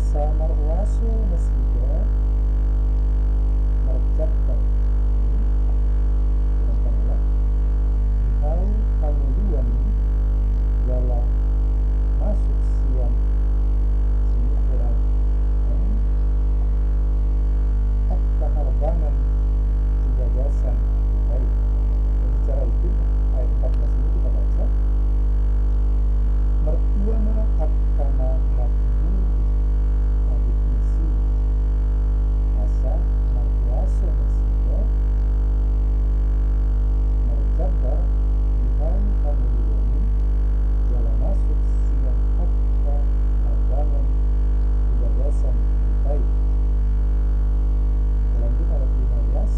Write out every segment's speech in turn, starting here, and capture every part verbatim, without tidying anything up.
Asa marhuaso nasida marjambar, hmm, di hau hangoluan i jala masuk sian sini orang, hmm, angka harbangan di bagasan huta i. Jadi secara utuh ayat empat belas ini kita baca, martua ma angka na mangkuburi adikna i, asa marhuaso nasida marjambar di hau hangoluan i jala masuk sian angka harbangan di bagasan huta i. Lanjut ayat lima belas.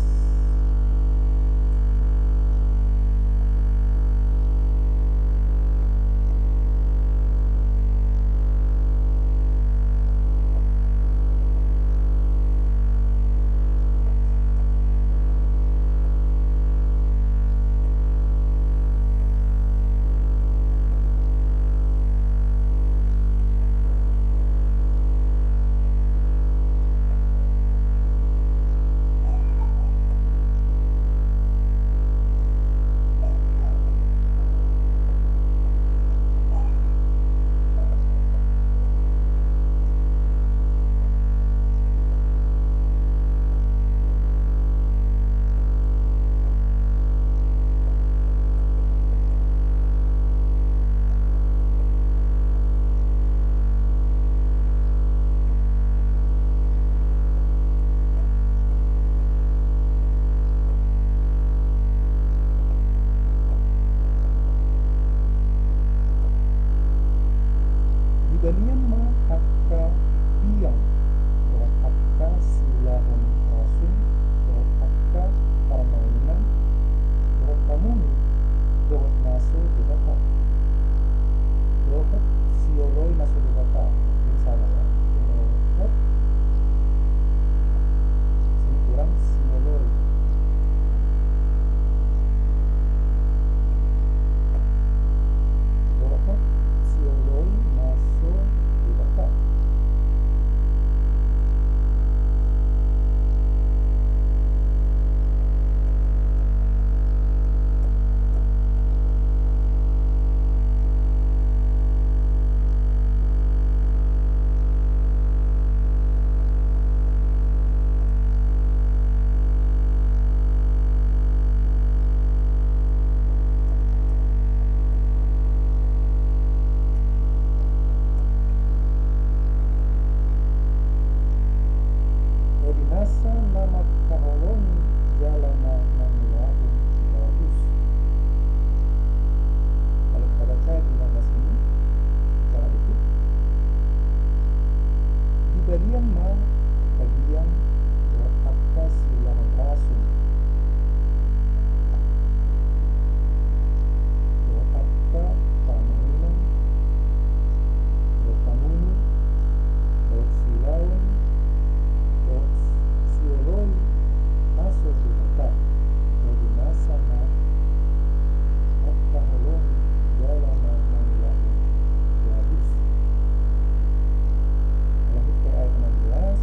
Dibalian ma angka biang dohot angka siulahon rasum dohot angka parmainan dohot pamunu dohot na so debata dohot sioloi na so debata. Ini salah ya. Dohot, sini kurang, sioloi. Dohot sioloi na so debata. Ro di nasa na mangkaholongi jala na mangulahon gabus. Kalau kita baca ayat lima belas ini secara utuh, dibalian ma angka biang dohot angka siulahon rasum dohot angka parmainan dohot pamunu dohot siulaon dohot sioloi na so debata, ro di nasa na mangkaholongi jala na mangulahon gabus. Lanjut ke ayat enam belas.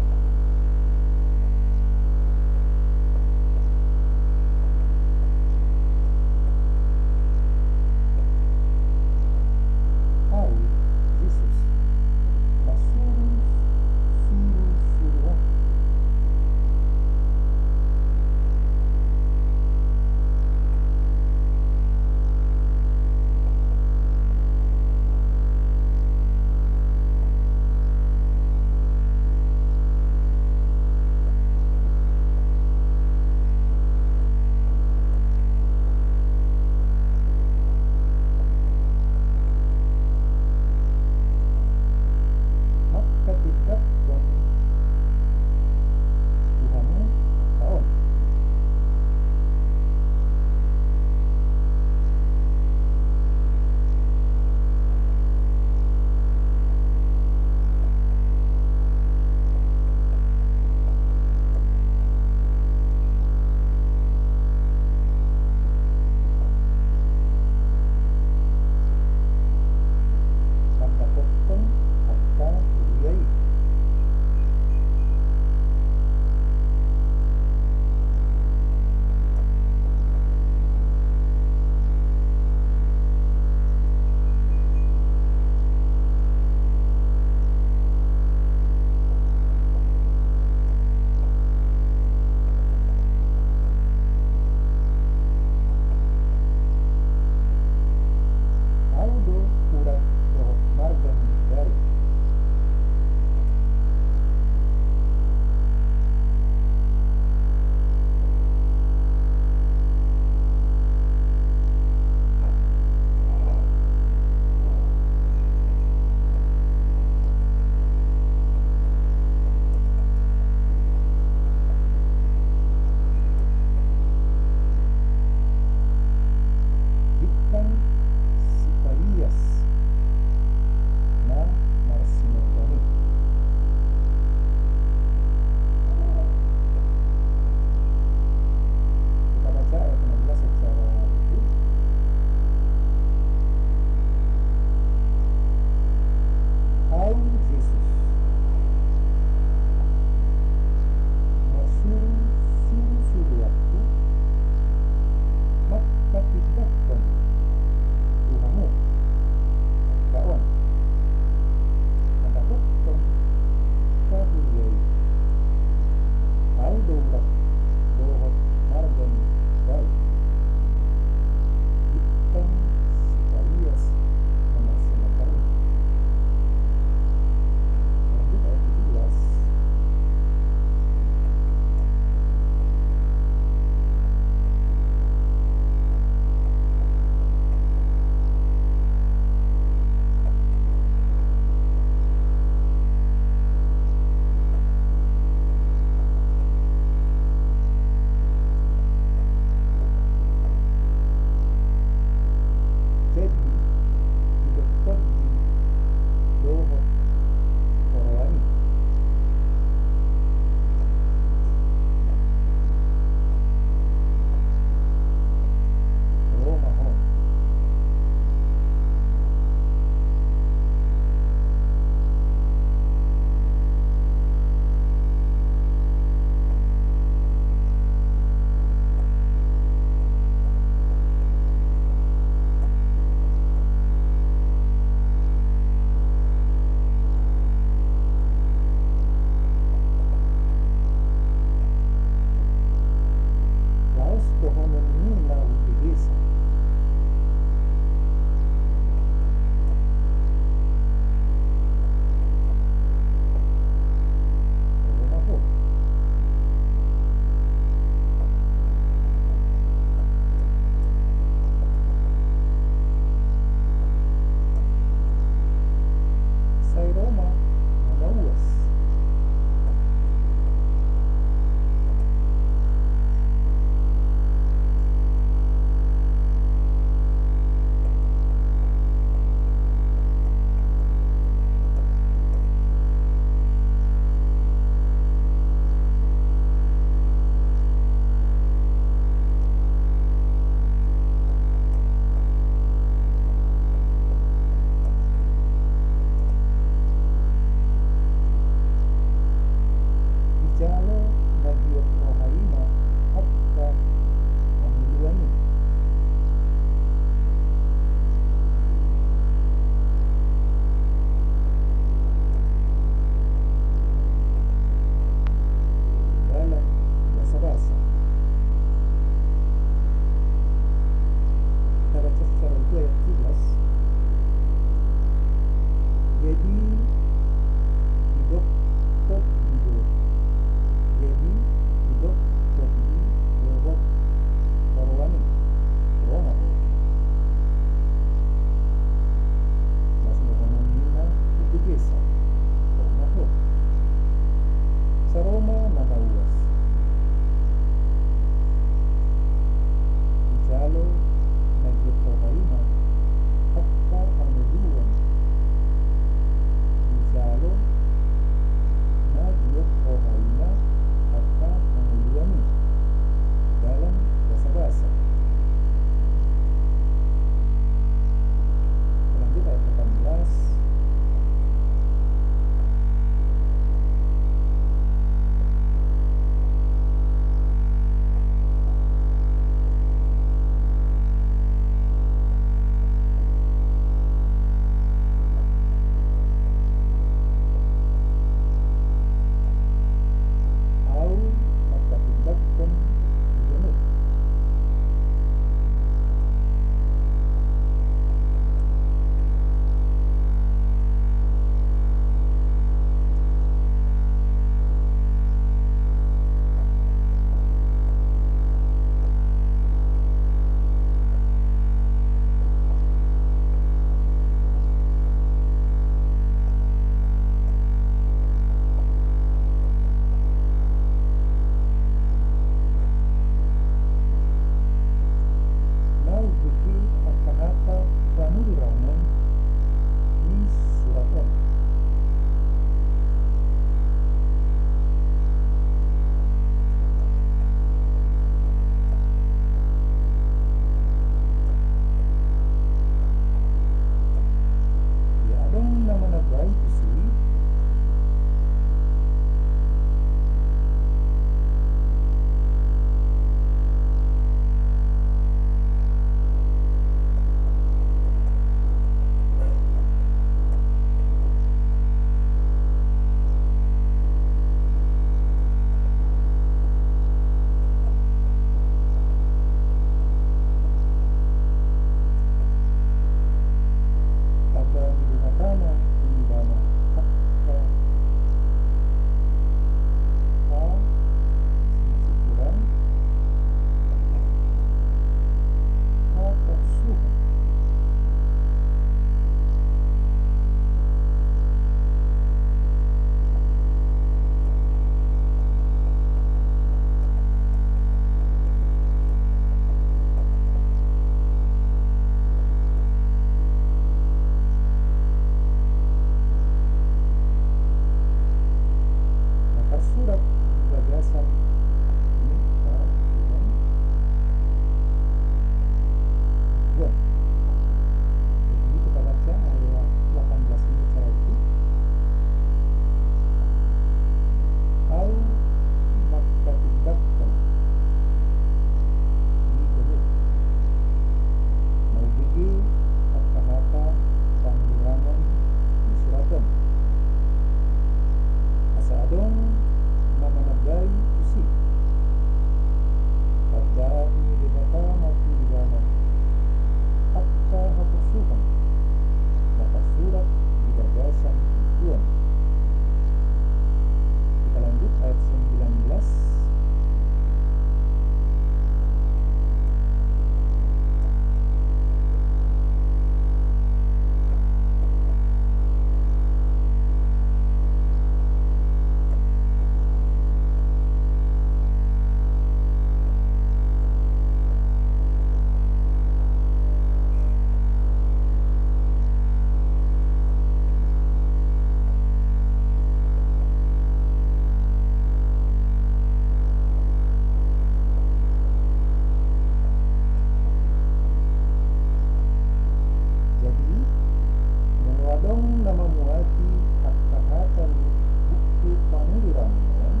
Adong na mamuati angka hata ni buku panurirangon on.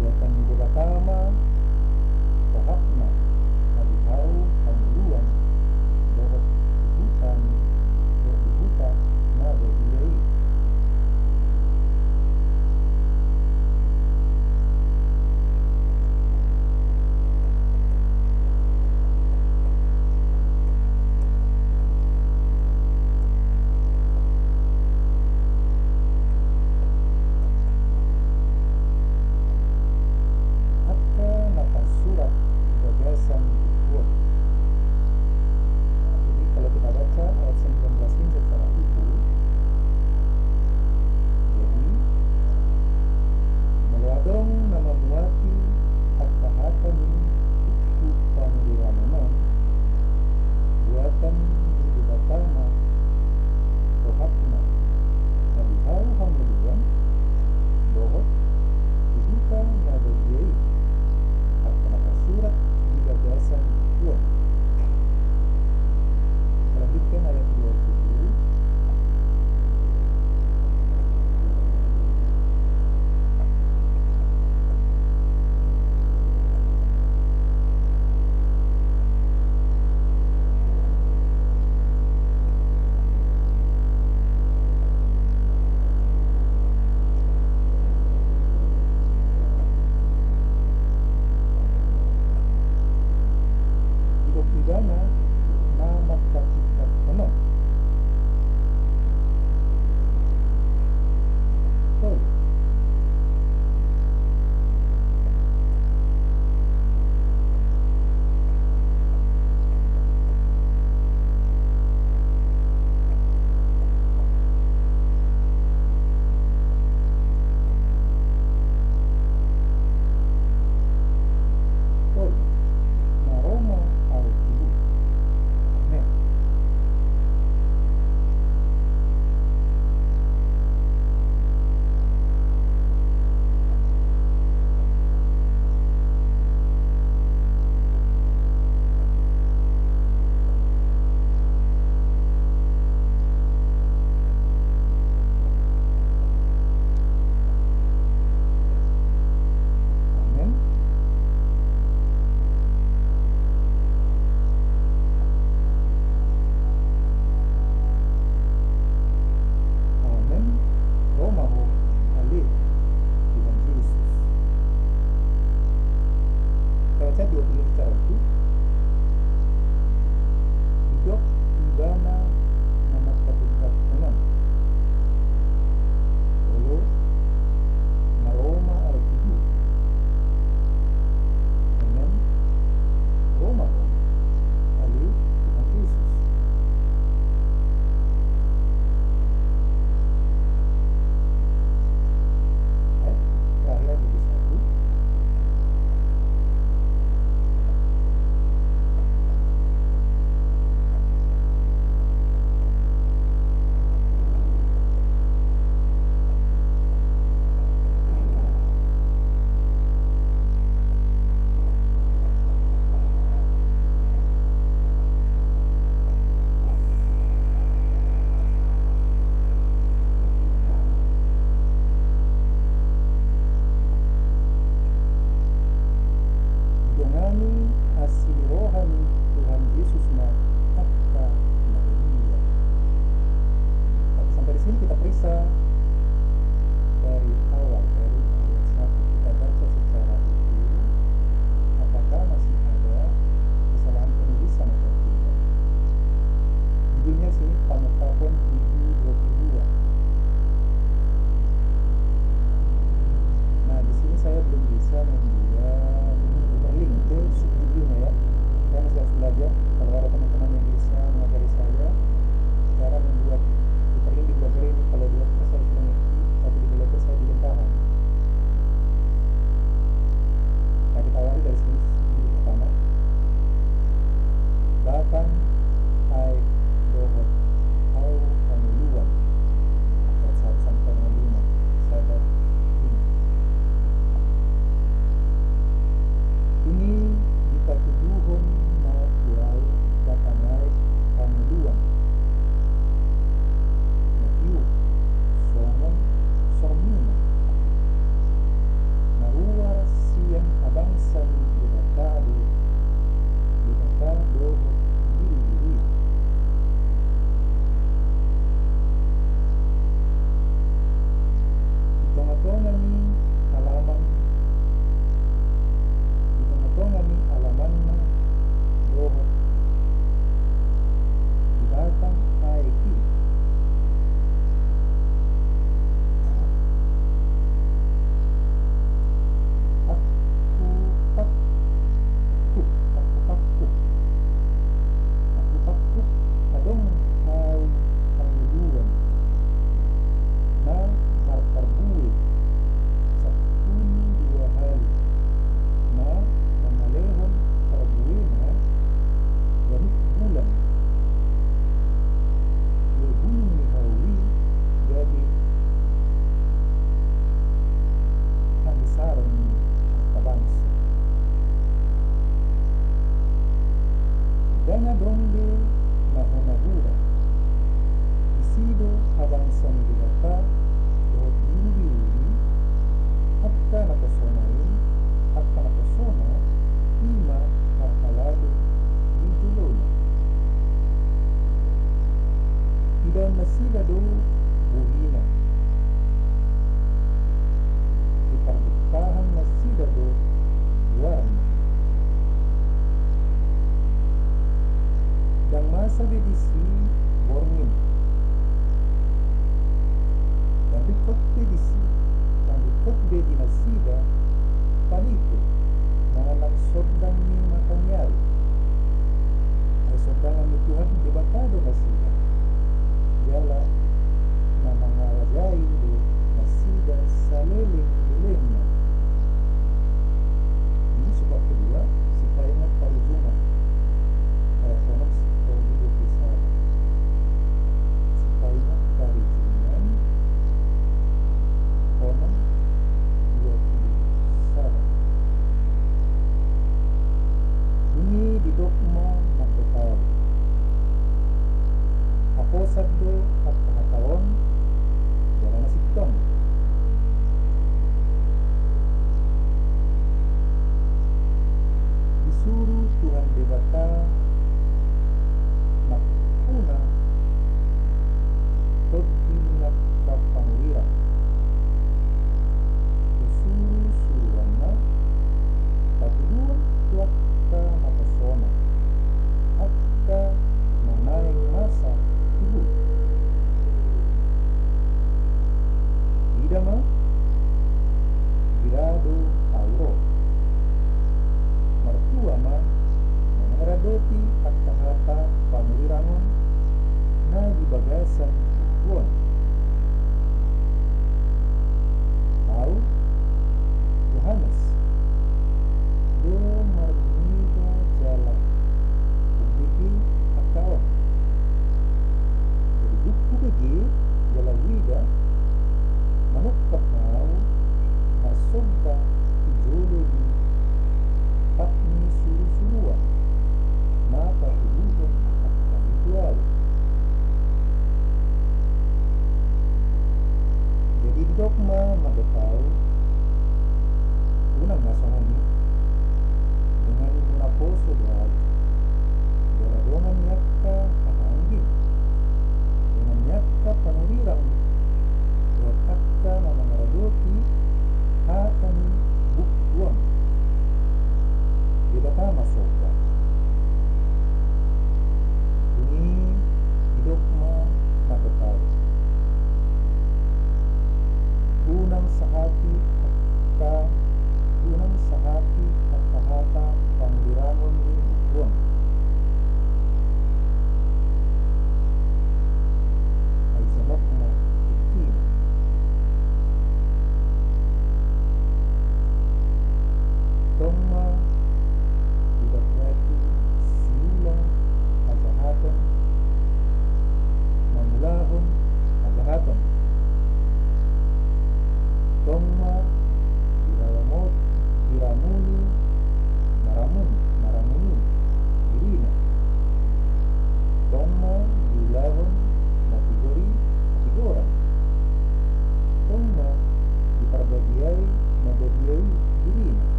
Buatan ni Debata ma rohakna, na di hau hangoluan dohot di huta ni, dohot di huta na badia i. Angka na tarsurat di bagasan buku on. Jadi, kalau kita baca ayat sembilan belas ini secara utuh, jadi, molo adong na mamuati angka hata ni buku panurirangon on, buatan ni Debata ma rohakna, na di hau hangoluan dohot di huta na badia i, angka na tarsurat di bagasan buku on. Lanjutkan ayat dua puluh. Didok ibana na mangkatindangkon on. Tolu. Tolu. Na ro ma ahu tubu. Amen. Amen. Amen. Ro ma ho, ale Tuhan Jesus. Kita baca dua puluh secara utuh. Didok ibana na mangkatindangkon on. Tolu. Na ro ma ahu tubu. Amen. Ro ma ho, ale Tuhan Jesus. Ayat terakhir, ayat dua puluh satu. Didongani asi ni roha ni Tuhan Jesus ma angka na badia. Tapi sampai di sini kita periksa dari awal, dari ayat satu. Kita baca secara utuh, apakah masih ada kesalahan penulisan atau tidak. Judulnya sini Pengungkapon tujuh dua puluh dua. Nah, di sini saya belum bisa membuat hyperlink ke subjudulnya, ya. Saya masih harus belajar. Kalau ada teman-teman yang bisa mengajari saya cara membuat hiperlink di blogger ini, kalau di WordPress saya sudah ngerti, tapi di blogger saya belum paham. Nah, kita awali dari sini, judul pertama. Batang aek dohot hau hangoluan. Ayat satu sampai dengan lima. Sada, lima. Dung i dipatuduhon ma tu ahu batang aek hangoluan, na tiur songon sormina, na ruar sian habangsa ni Debata do Debata dohot birubiru i. Di tongatonga ni alaman, di tongatonga ni alamanna dohot di batang aek i. Pakku, pakku, pakku, pakku. Pakku, pakku, adong hau hangoluan na marparbue sampulu dua hali, na mangalehon parbuena ganup bulan. Ia bulung ni hau i gabe hamisaron ni angka bangso. Ndang adong be na hona gura. Disi do habangsa ni Debata dohot birubiru i, angka naposona i, angka naposona i ma marhalado di jolona. Idaon nasida do bohina. Dipardupahan nasida do goarna. Ndang masa be disi borngin. Ndang ringkot be disi, ndang ringkot be di nasida panipu manang sondang ni mataniari. Ai sondangan ni Tuhan Debata do nasida. Jala na mangarajai do nasida saleleng-lelengna. Ini surat kedua, Sipaingat Parujungan. Ayat onom sampai dua puluh satu. Sipaingat Parujungan, onom, dua puluh satu. Dung i didok ma marhata ahu: Haposan do angka hata on, jala na sintong.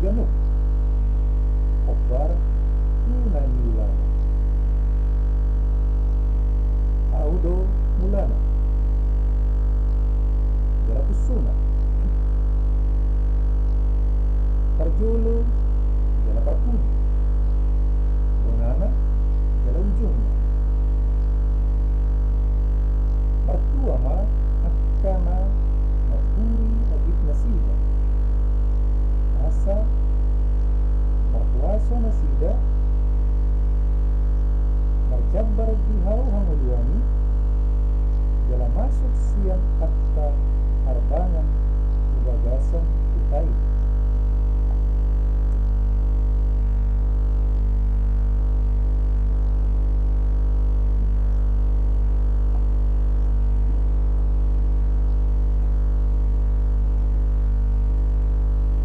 ganup, hombar tu na niulana. Ahu do mulana, jala punsuna, parjolo jala parpudi, bonana jala ujungna. Martua ma angka na mamburi agit nasida, asa marhuaso nasida marjambar di hau hangoluan i, jala masuk sian angka harbangan tu bagasan huta i.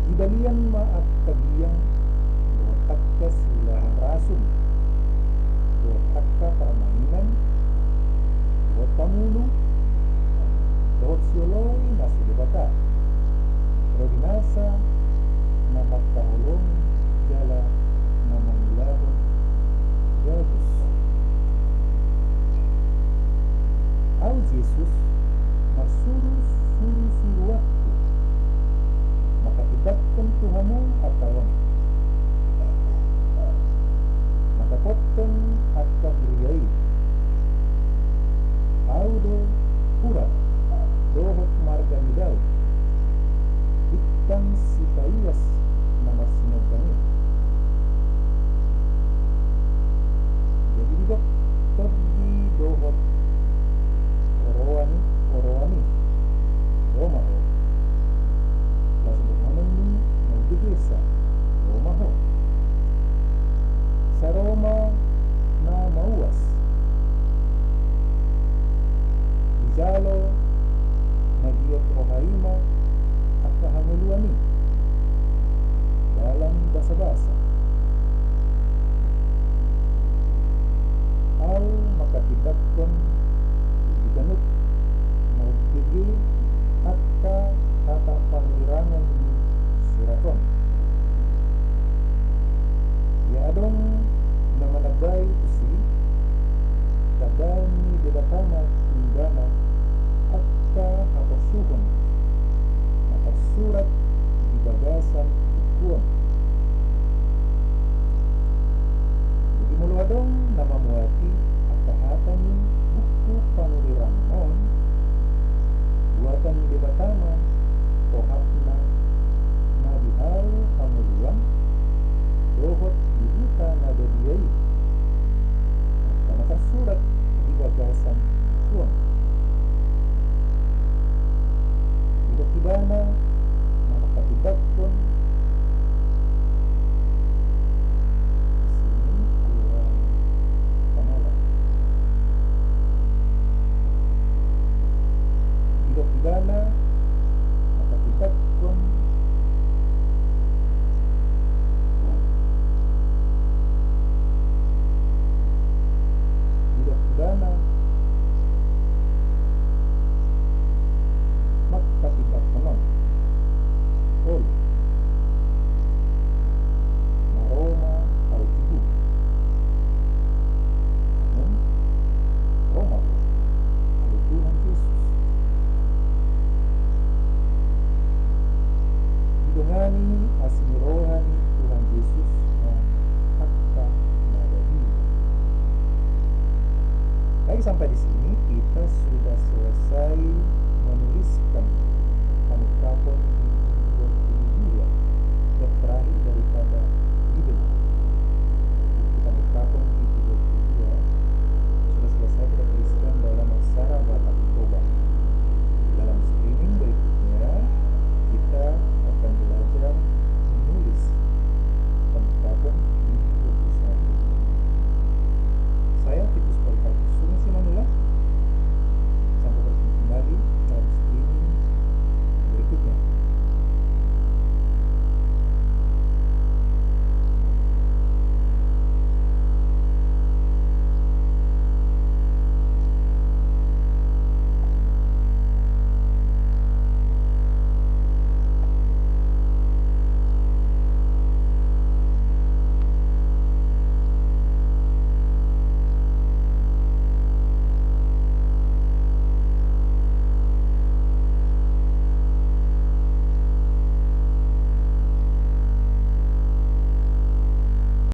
Dibalian ma angka biang dohot angka siulahan rasum, dohot angka parmainan, dohot pangulu, dohot sioloi na so debata, ro di nasa na mangkaholongi jala na mangulahon gabus. Ahu Jesus marsuru-suru suruanku manghatindanghon tu hamu angka on, mandapothon angka huria i. Ahu do hura dohot marga ni Daud, bintang sipaias na marsinombang i. Jadi didok Tondi dohot oroan i, oroan i, ro ma ho. Laos dohonon ni na umbegesa, ro ma ho. Sai ro ma na mauas. Dijalo na giot roha i ma angka hangoluan i dalam basa-basa. Ahu manghatindanghon di ganup na umbege angka hata panurirangon ni surat on. Ia adong na manambai tusi, tamba ni Debata ma tu ibana angka haporsuhon na tarsurat di bagasan buku on. Jadi molo adong na mamuati angka hata ni buku panurirangon on, buatan ni Debata ma tohapna na di hau hangoluan dohot di huta na badia i, angka na tarsurat di bagasan buku on. Didok ibana na manghatindanghon, sini kurang pamalan. Didok ibana manghatindanghon, didok ibana manghatindanghon on. Olo, na ro ma ahu tu ho. Amen. Ro ma ho, ale Tuhan Jesus. Didongani asi ni roha ni Tuhan Jesus ma angka na badia. Baik, sampai di sini kita sudah selesai menuliskan pengungkapan